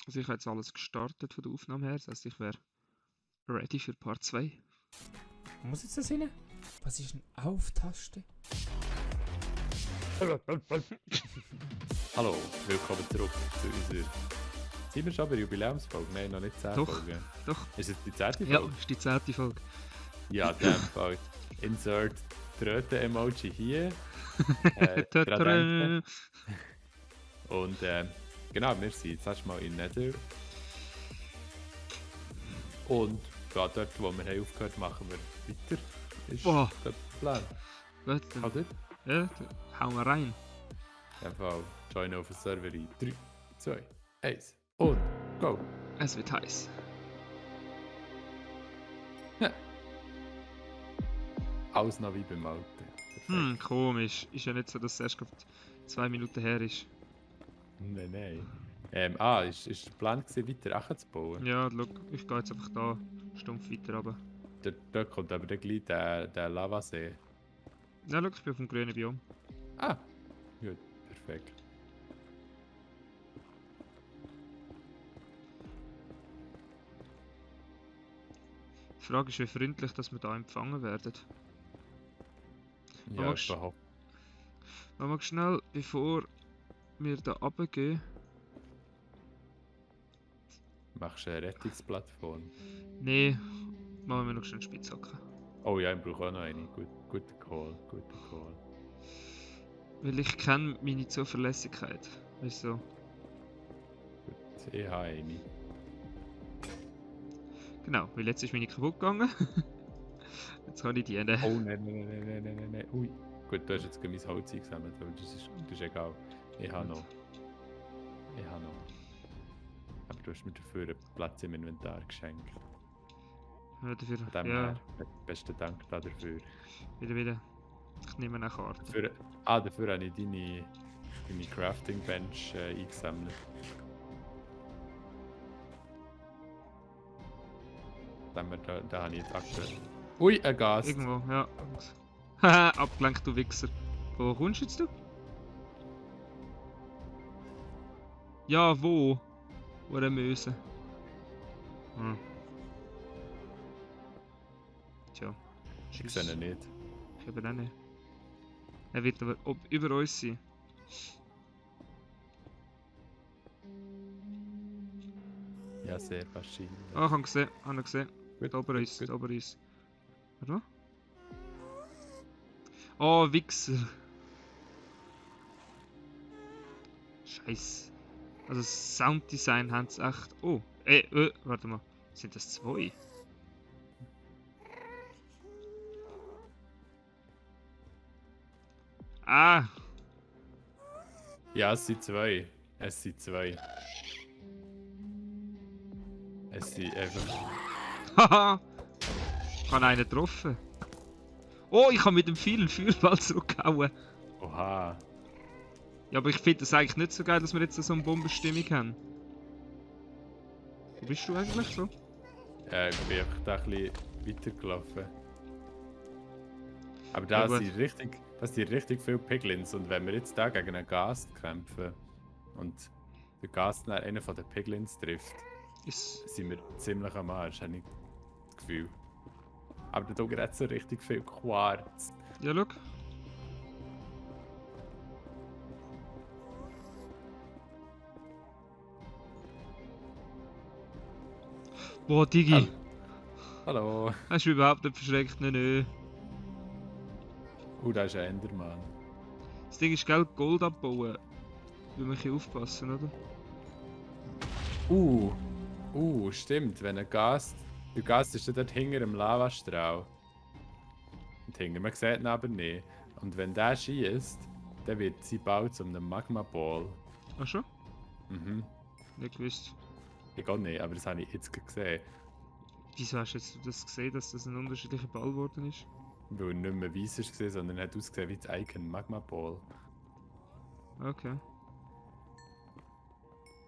Also ich habe jetzt alles gestartet von der Aufnahme her, das heisst, ich wäre ready für Part 2. Wo muss jetzt das hin? Was ist eine Auf-Taste? Hallo, willkommen zurück zu unserer... Sind wir schon bei Jubiläumsfolge? Nein, noch nicht 10 Doch. Folgen. Doch, Ist es die 10. Folge? ja, das ist die 10. Folge. Ja, in dem Fall. Insert Tröten-Emoji hier. Tada. dran denken. Und genau, wir sind jetzt erstmal in Nether. Und ja, dort, wo wir haben aufgehört, machen wir weiter. Ist Boah. der Plan. Gut, dann, Halt ja, dann hauen wir rein. in dem Fall join auf den Server in 3, 2, 1 und go! Es wird heiß. Alles noch wie beim Alten. Perfekt. Komisch. Ist ja nicht so, dass es erst gerade 2 Minuten her ist. Nein. Ist der Plan gewesen, weiter nachzubauen? Ja, schau, ich gehe jetzt einfach da stumpf weiter runter. Dort kommt aber dann gleich der Lavasee. Ja, schau, ich bin auf dem grünen Biom. Ah, gut, perfekt. Die Frage ist, wie freundlich dass wir da empfangen werden. Ja, magst- überhaupt. Aber schnell, bevor wir da runtergehen. Machst du eine Rettungsplattform? Nee, machen wir noch schnell Spitzhacken. Oh ja, ich brauche auch noch eine. Guter Call, guter Call. Weil ich kenne meine Zuverlässigkeit. Weißt du? Gut, ich habe eine. Genau, weil jetzt ist meine kaputt gegangen. Jetzt kann ich die Ende. Oh nein. Ui. Gut, du hast jetzt mein Holz eingesammelt, aber das ist egal. Ich habe noch. Aber du hast mir dafür einen Platz im Inventar geschenkt. Ja, dafür, Von dem ja, her, besten Dank dafür. wieder. Ich nehme eine Karte. Dafür habe ich deine Crafting Bench eingesammelt. Da habe ich jetzt aktuell. Ui, ein Gas! Irgendwo, ja. Haha, abgelenkt, du Wichser. Wo kommst jetzt du? Ja, wo? Wo der Möse? Tja. Ich sehe ihn nicht. Ich eben auch nicht. Er wird aber über uns sein. Ja, sehr wahrscheinlich. Ah, ich habe ihn gesehen. Gut, Da oben gut, ist, gut. da oben ist. Warte mal. Oh, Wichser. Scheiße. Also Sounddesign haben sie echt. Oh, warte mal. Sind das 2? Ah! Ja, es sind 2. Es sind einfach. Haha! Ich habe einen getroffen. Oh, ich habe mit dem vielen Feuerball zurückgehauen. Oha. Ja, aber ich finde das eigentlich nicht so geil, dass wir jetzt so eine Bombenstimmung haben. Wo bist du eigentlich so? Ich bin einfach da ein bisschen weitergelaufen. Aber Ja, da gut. sind richtig viele Piglins. Und wenn wir jetzt da gegen einen Gast kämpfen und der Gast dann einen von den Piglins trifft, Ist. sind wir ziemlich am Arsch, habe ich das Gefühl. Aber da oben hat so richtig viel Quarz. Ja, schau. Boah, Digi. Hallo. Hast du mich überhaupt nicht verschreckt? Nein. Da ist ein Enderman. Das Ding ist, gell, Gold abbauen. Wir müssen aufpassen, oder? Stimmt, wenn ein Gast. Der Gast ist ja dort hinter dem Lavastrahl. Und hinter, man sieht ihn aber nicht. Und wenn der schießt, dann wird sie bald zu einem Magma-Ball. Ach schon? Mhm. Nicht gewusst. Ich auch nicht, aber das habe ich jetzt gesehen. Wieso hast du jetzt das gesehen, dass das ein unterschiedlicher Ball geworden ist? Weil er nicht mehr weiss war, sondern hat ausgesehen wie das Icon Magma-Ball. Okay.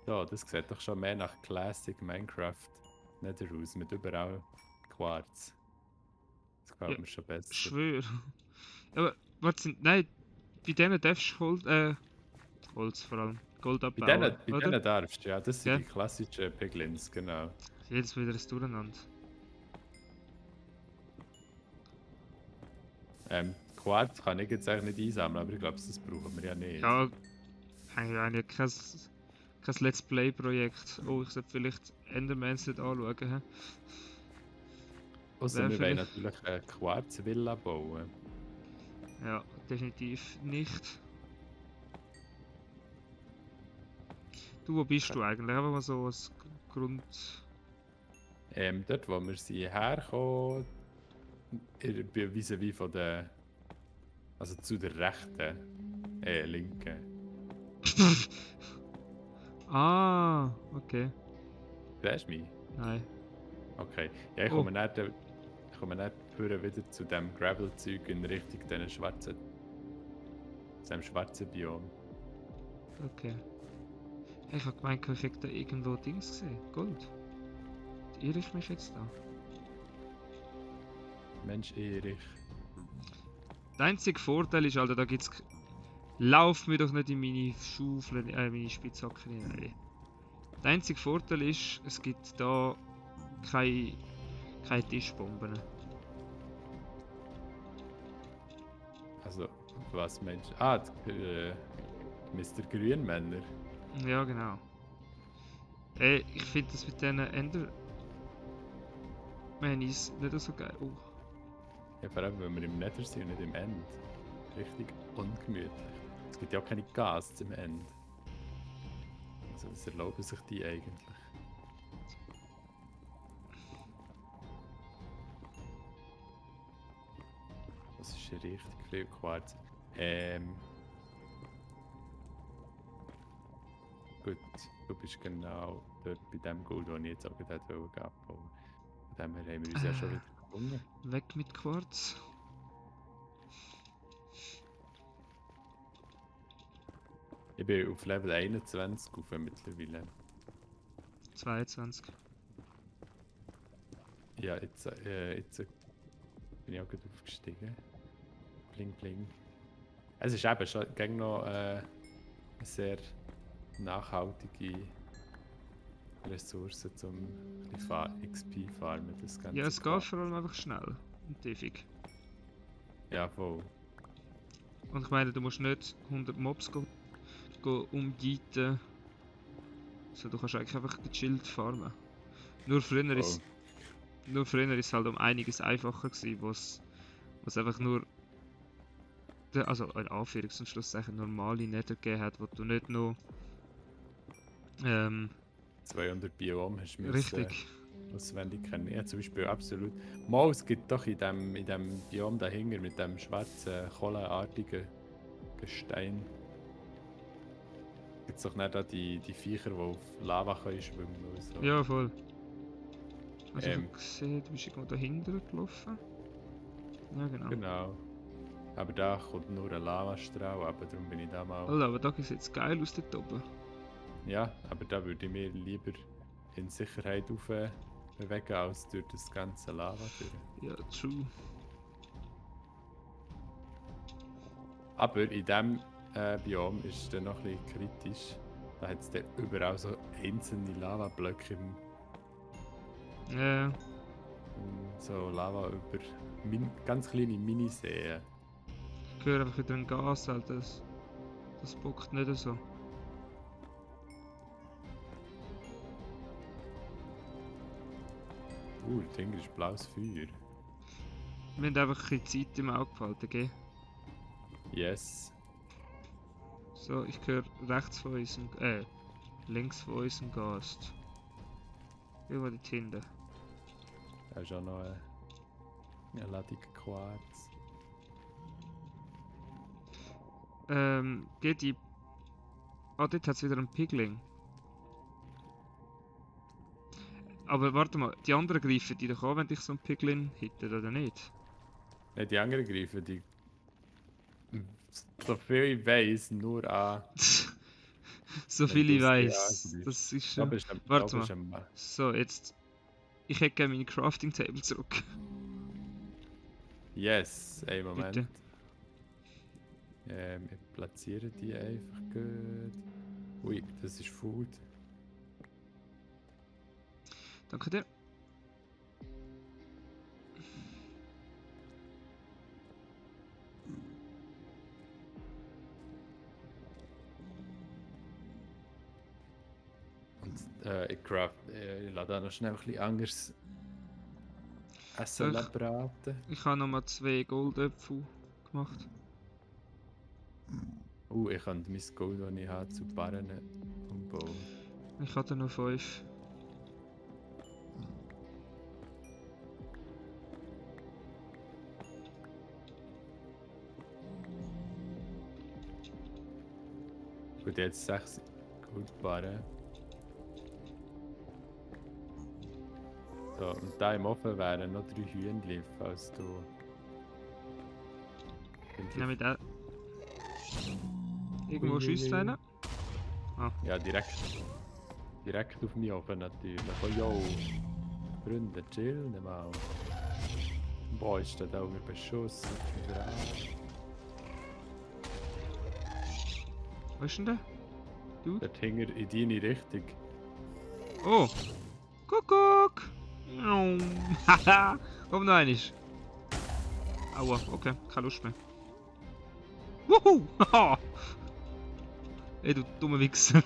Ja, das sieht doch schon mehr nach Classic Minecraft Nether aus, mit überall Quarz. Das gefällt Ja, mir schon besser. Schwör. Aber, was sind. Nein, bei denen darfst du Holz vor allem. Gold Bei abbauen, bei oder? denen darfst du, ja. Das sind Ja. die klassischen Piglins, genau. Jedes wieder ein Durcheinander. Quarz kann ich jetzt eigentlich nicht einsammeln, aber ich glaube, das brauchen wir ja nicht. Ja, eigentlich kein Let's Play-Projekt. Oh, ich sollte vielleicht Endermans nicht anschauen. Hä? Außer Wäre wir wollen vielleicht- natürlich eine Quarzvilla bauen. Ja, definitiv nicht. Du, wo bist du eigentlich? Einfach mal so als Grund. Dort, wo wir sind herkommen, vis-à-vis von der. Also zu der rechten, linken. Ah, okay. Siehst du mich? Nein. Okay. Ja, ich Oh. komme dann, vorher wieder zu dem Gravel-Zeug in Richtung diesen schwarzen. Zu dem schwarzen Biom. Okay. Hey, ich hab gemeint, ich hätte da irgendwo Dings gesehen. Gold. Irre ich mich jetzt da? Mensch, Erich. Der einzige Vorteil ist, Alter, da gibt's. Lauf mir doch nicht in meine Schaufel, meine Spitzhacken hinein. Der einzige Vorteil ist, es gibt da keine Tischbomben. Also, was meinst du? Ah, Mr. Grünmänner. Ja, genau. Ich finde das mit diesen Endermanis nicht so geil. Oh. Ja, vor allem, wenn wir im Nether sind und nicht im End. Richtig ungemütlich. Es gibt ja auch keine Gas im End. Also, was erlauben sich die eigentlich? Das ist richtig viel Quarz. Gut, du bist genau dort bei dem Gold, das ich jetzt auch gerade abbauen wollte. Von dem her haben wir uns ja schon wieder gefunden. Weg mit Quarz. Ich bin auf Level 21 auf mittlerweile. 22. Ja, jetzt bin ich auch gerade aufgestiegen. Bling bling. Es ist eben schon gegen noch eine sehr nachhaltige Ressource zum XP farmen. Das Ganze Ja, es geht Quarz. vor allem einfach schnell und ewig. Ja, voll. Und ich meine, du musst nicht 100 Mobs umgehen. So, du kannst eigentlich einfach gechillt farmen. Nur früher ist es halt um einiges einfacher gewesen, was einfach nur also in Anführungs- und Schlusszeichen normale Nether gegeben hat, wo du nicht noch 200 Biome hast du richtig. auswendig kennen. Ja, zum Beispiel absolut. Mal, es gibt doch in dem Biom dahinter mit dem schwarzen, kohleartigen Gestein. Gibt es doch nicht auch die Viecher, die auf Lava können schwimmen oder so. Ja, voll. Also ich hab gesehen, du bist irgendwo dahinter gelaufen. Ja, genau. Genau. Aber da kommt nur ein Lavastrahl, aber darum bin ich da mal. Alter, aber da sieht jetzt geil aus dort oben. Ja, aber da würde ich mir lieber in Sicherheit bewegen, als durch das ganze Lava durch. Ja, true. Aber in diesem Biom ist es dann noch ein bisschen kritisch. Da hat es dann überall so einzelne Lavablöcke so Lava über ganz kleine Miniseen. Ich höre einfach wieder ein Gas, Alter. Das bockt nicht so. Das Ding ist blaues Feuer. Wir haben einfach ein bisschen Zeit im Auge behalten, gell? Yes. So, ich höre rechts von uns links von uns ein Gast. Irgendwo dort hinten. Da ist auch noch eine Ladung Quarz. Geht die. Ah, dort hat es wieder einen Pigling. Aber warte mal, die anderen greifen die doch an, wenn dich so ein Piglin hittet, oder nicht? Nein, die anderen greifen die. So viel ich weiss, nur an. So Wenn viel ich du es dir weiss. angreifst. Das ist Da schon. bist du Warte mal. mal. So, jetzt. Ich hätte gerne meine Crafting Table zurück. Yes, einen Moment. Bitte. Ich platziere die einfach gut. Ui, das ist Food. Danke dir. Und ich lasse da noch schnell ein bisschen anderes Essen Soll ich- braten. Ich habe nochmal 2 Goldäpfel gemacht. Ich könnte mein Gold, das ich habe, zu Barren umbauen. Ich hatte noch 5. Gut, jetzt 6 Goldbarren. So, und da im Ofen wären noch 3 Hühnchen, falls du... Nehme ich den. Irgendwo Ui, schießt ui, ui. einer. Ja, direkt auf mich Ofen natürlich. Oh jo, Freunde, chillen mal. Boah, ist da auch mit Beschuss und Verarsch. Wo ist denn der? Dort hängt in deine Richtung. Oh! Kuckuck! Haha! Komm noch einmal. Aua, okay, keine Lust mehr. Wuhu! Haha! Ey, du dumme Wichser.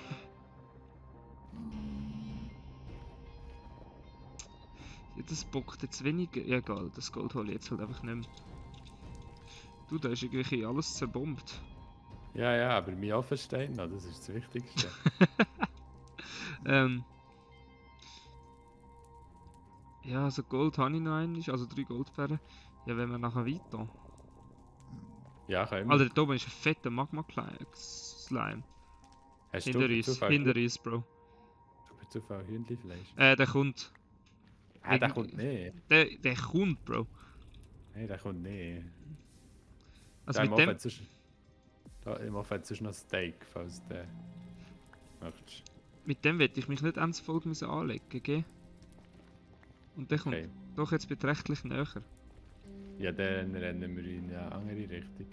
Ja, das bockt jetzt weniger. Ja, egal, das Gold hole ich jetzt halt einfach nicht mehr. Du, da ist irgendwie alles zerbombt. Ja, aber mein Ofen steht noch, das ist das Wichtigste. Ja, also Gold habe ich noch einmal, also 3 Goldbeeren. Ja, wenn wir nachher weiter. Ja, können wir. Alter, da oben ist ein fetter Magma-Slime. Hast Hinter uns, Bro. zu viel Hühnchenfleisch? Der kommt. Der kommt nicht. Der kommt, Bro. Nein, der kommt nicht. Also Im mit dem. Ofen hat sonst noch Steak, falls du möchtest. Mit dem werde ich mich nicht ans Volk müssen anlegen, gell? Und der kommt Okay. doch jetzt beträchtlich näher. Ja, dann rennen wir in eine andere Richtung.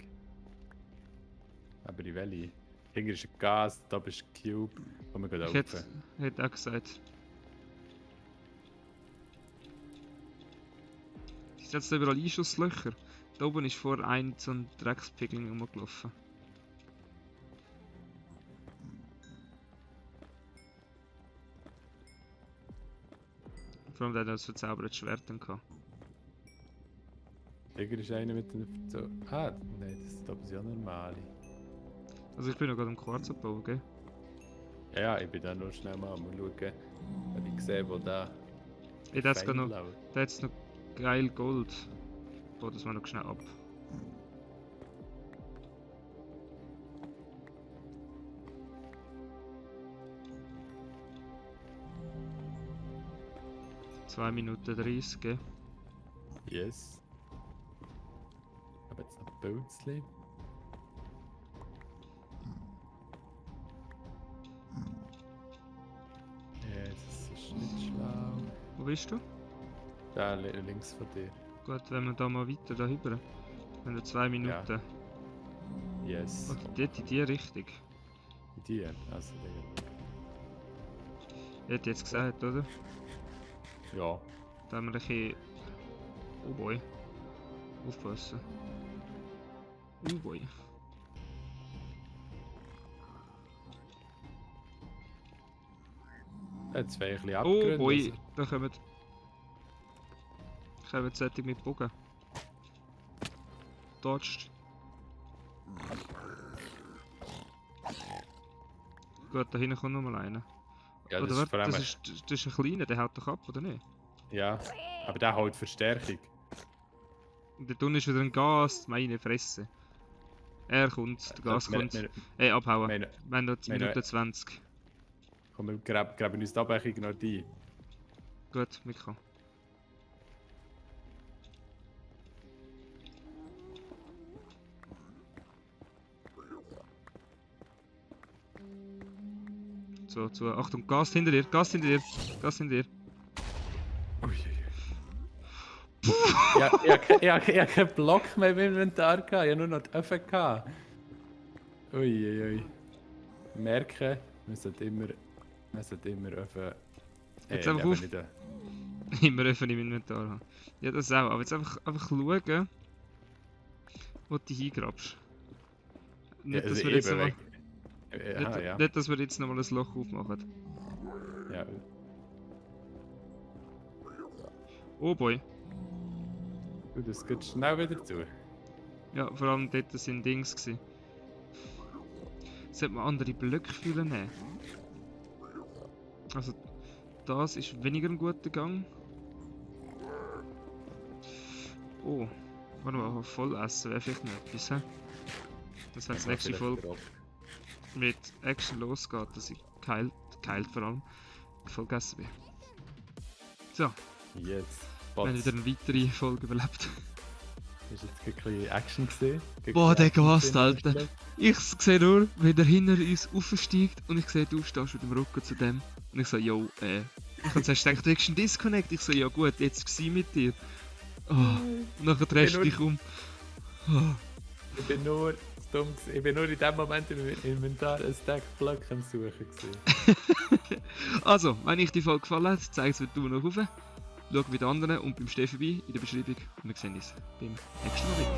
Aber in welche? Hinter ist ein Gas, da ist ein Cube. Und wir gehen Ich rauf. hätte auch gesagt. Ich setze überall Einschusslöcher. Da oben ist vor ein so ein Dreckspigling rumgelaufen. Vor allem der hat das verzauberte Schwert dann gehabt. Hinter ist einer mit einem... So. Nein, das da ist ja normale. Also ich bin noch gerade am Quarz abbauen, gell? Ja, ich bin da nur schnell mal am schauen, ob ich sehe, wo da... Ey, der hat Feind noch, läuft. der hat's noch geil Gold. Baue das mal noch schnell ab. Zwei Minuten 30, gell? Yes. Aber jetzt noch Pilzli. Ja, das ist nicht schlau. Wo bist du? Da links von dir. Gut, wenn wir da mal weiter da rüber. Wenn wir 2 Minuten. Yes. Okay, dort in die Richtung. Die, also der. Ich hätte jetzt gesagt, oder? Ja. Da haben wir ein bisschen... Oh boy. Aufpassen. Oh boy. Jetzt zwei ein bisschen Oh abgerundet. boy. Da kommen... Kommen solche mit Bogen. Dodged. Gut, da hinten kommt nochmal einer. Ja, das Oder ist vor warte, allem... das ist ein kleiner, der haut doch ab, oder nicht? Ja, aber der holt Verstärkung. Und dort unten ist wieder ein Gas, meine Fresse. Er kommt, der Gas kommt. Ey, abhauen. Wir, Wir haben noch Minute 20. komm, wir graben uns da noch ein. Gut, Mika. So, Achtung, Gas hinter dir, Gas hinter dir, Gas hinter dir. Ich habe keinen Block mehr im Inventar gehabt, ich habe nur noch die Öfen gehabt. Uiuiui. Merken, Man sollte immer öffnen. Jetzt einfach auf. Immer öffnen im Inventar haben. Ja, das auch. Aber jetzt einfach schauen, wo du dich eingrabst. Nicht, dass wir jetzt nochmal... Nicht, dass wir jetzt nochmal ein Loch aufmachen. Ja. Oh boy. Du, das geht schnell wieder zu. Ja, vor allem dort sind Dings gewesen. Sollte man andere Blöcke füllen nehmen? Also, das ist weniger ein guter Gang. Oh, warte mal, voll essen wäre vielleicht noch etwas, hä? Das wäre die nächste Folge mit Action losgeht, dass ich geheilt vor allem, voll gegessen bin. So, Jetzt. wir haben wieder eine weitere Folge überlebt. Ist jetzt ein bisschen Action gesehen? Boah, der Gast, Alter. Ich sehe nur, wenn der hinter uns aufsteigt und ich sehe, du stehst mit dem Rücken zu dem. Und ich so, yo, ich habe zuerst gedacht, du hättest einen Disconnect. Ich so, ja gut, jetzt war ich mit dir. Oh, und nachher drehst du dich um. Oh. Ich bin nur in dem Moment im Inventar ein Stack Blöcke am Suchen gewesen. Also, wenn euch die Folge gefallen hat, zeig es mir du noch rauf. Schau bei den anderen und beim Stefan vorbei in der Beschreibung. Und wir sehen uns beim nächsten Mal wieder.